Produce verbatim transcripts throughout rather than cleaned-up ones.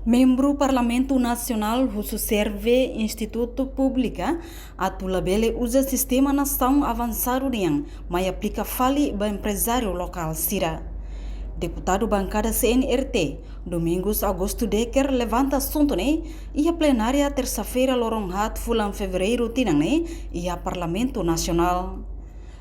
Membru Parlamentu Nasionál husu serve Institutu Públika atu labele uza sistema nasaun avansadu nian mai aplika fali ba emprezáriu lokál sira. Deputadu bankada C N R T, Domingos Augusto Decker, levanta asuntu ne'e iha plenária tersa-feira loron haat fulan fevereiru tinan ne'e iha Parlamentu Nasionál.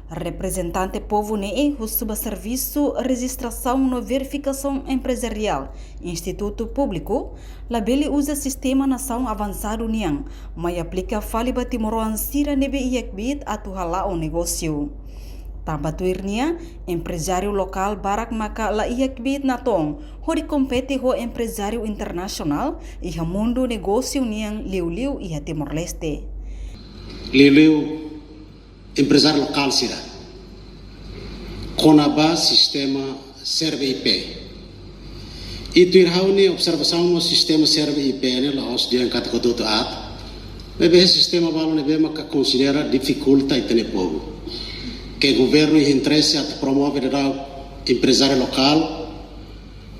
Reprezentante povu ne'e husu ba Servisu Rejistrasaun no Verifikasaun Emprezariál Institutu Públiku labele uza sistema nasaun avansadu nian mai aplika fali ba timoroan sira ne'ebé iha kbiit atu hala'o negósiu. Tanba tuir nia, emprezáriu lokál barak maka la iha kbiit natoon hodi kompete ho emprezáriu internasionál iha mundu negósiu nian, liuliu iha Timor-Leste. Liuliu emprezáriu lokál sira kona-ba sistema Serve I P. I tuir ha'u-nia observasaun mós sistema Serve I P ne'e la'ós dehan katak hotu-hotu aat. Maibé sistema balu ne'ebé maka konsidera difikulta ita-nia povu. Ke governu iha interese atu promove daudaun emprezáriu lokál,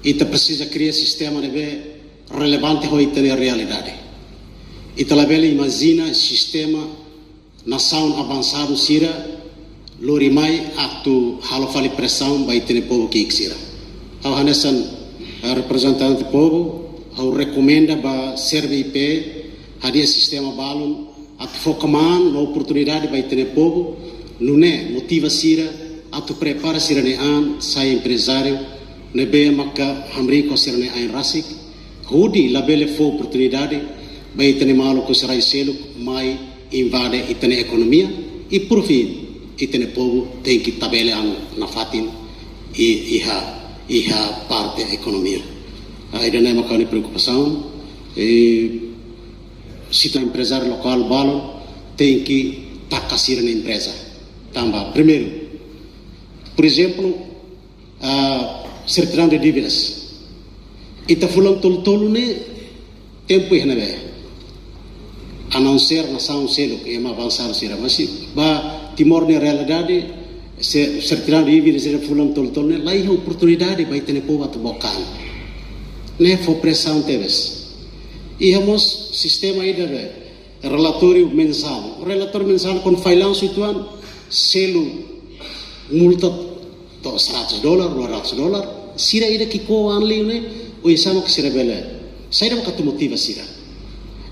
ita presiza kria sistema ne'ebé relevante ho ita-nia realidade. Ita labele imajina sistema nasaun avansadu sira lori mai atu halo fali presaun ba ita-nia povu ki'ik sira. Ha'u hanesan, eh, reprezentante povu, ha'u rekomenda ba Serve I P hadi'a sistema balun atu fó kmaan no oportunidade ba ita-nia povu, nune'e motiva sira atu prepara sira-nia an sai emprezáriu ne'ebé maka hamriik ho sira-nia ain rasik, hodi labele fó oportunidade ba ita-nia maluk husi rai seluk mai invade ita-nia ekonomia, i por fim ita-nia povu tenke tabele an nafatin i, iha, iha parte ekonomia. Ah, ida-ne'e maka ha'u-nia preokupasaun, i sita emprezáriu lokál balun tenke taka sira-nia empreza. Tanba, primeiru, por ezemplu, ah, sertidaun de dívidas. Ita fulan tolu-tolu ne'e tempu iha ne'ebé. A não ser nasaun seluk ema avansadu sira, mas ba Timor nia realidade, se sertidaun de dívidas sira fulan tolu-tolu ne'e la iha oportunidade ba ita-nia povu atu book an. Ne'e fó presaun tebes. Iha mós sistema ida be, relatóriu mensál. Relatóriu mensál kuandu fallansu uitoan, selu multa to'o seratus dolar, dua ratus dolar. Sira ida ki'ik an liu ne'e, oinsá mak sira bele. Saida mak atu motiva sira.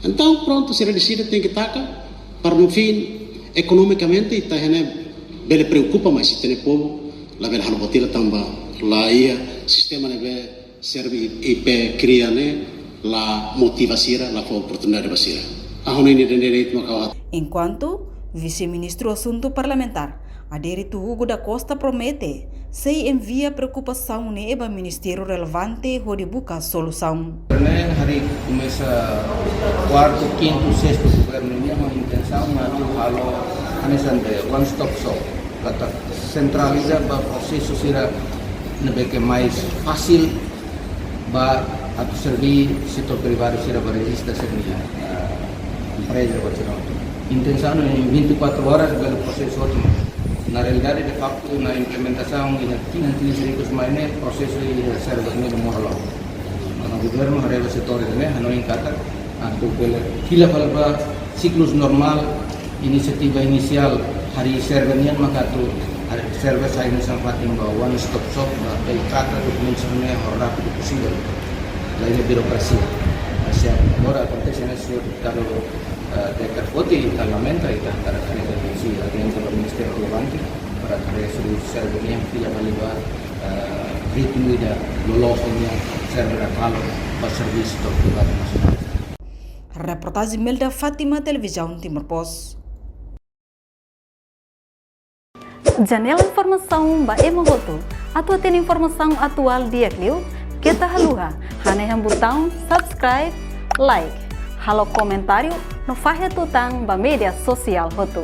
Entaun, prontu, sira deside tenke taka, para no fim, ekonomikamente, ita iha ne'e bele preokupa, mas ita-nia povu labele halo buat ida tanba la iha sistema ne'ebé Serve I P kria ne'e la motiva sira, la fó oportunidade ba sira. Ha'u hanoin ida-ne'e de'it mak ha'u hato'o. Enkuantu, Vise-Ministru Asuntu Parlamentár, Adérito Hugo da Costa, promete sei envia preokupasaun ne'e ba ministériu relevante hodi buka solusaun. Ne'e harii komesa kuartu, kintu, sestu governu nian ho intensaun atu halo hanesan dehan one stop shop, katak sentraliza ba prosesu sira ne'ebé ke mais fasil ba atu serve setór privadu sira ba rejista sira-nia, ah, empreza ba sira. Intensaun ne'e vinte e quatro horas bele prosesu hotu. Na realidade, de facto, na implementasaun iha tinan-tinan sira ikus mai ne'e, prosesu iha server ne'e demora loos. Entaun governu haree ba setór ne'e, hanoin katak atu bele fila fali ba siklus normál, inisiativa inisiál harii server nian maka atu harii server sai hanesan fatin ba one stop shop, ba bele trata dokumentu sira-ne'e ho rápidu posivel. La iha birokrasia. Mas agora akontese ne'e, señór deputadu, eh, Decker foti, ita lamenta, ita hakarak harii denúnsia, atu entra ba ministériu relevante para harii server nian fila fali ba, eh, ritmu ida loloos nian, server atu halo ba servisu to'o privadu nasionál. Reportajen Melda Fátima, Televizaun Timor Post. Janela informasaun ba ema hotu. Atu hatene informasaun atuál di'ak liu, keta haluha hanehan butaun subscribe, like, halo komentáriu no fahe tutan ba média sosiál hotu.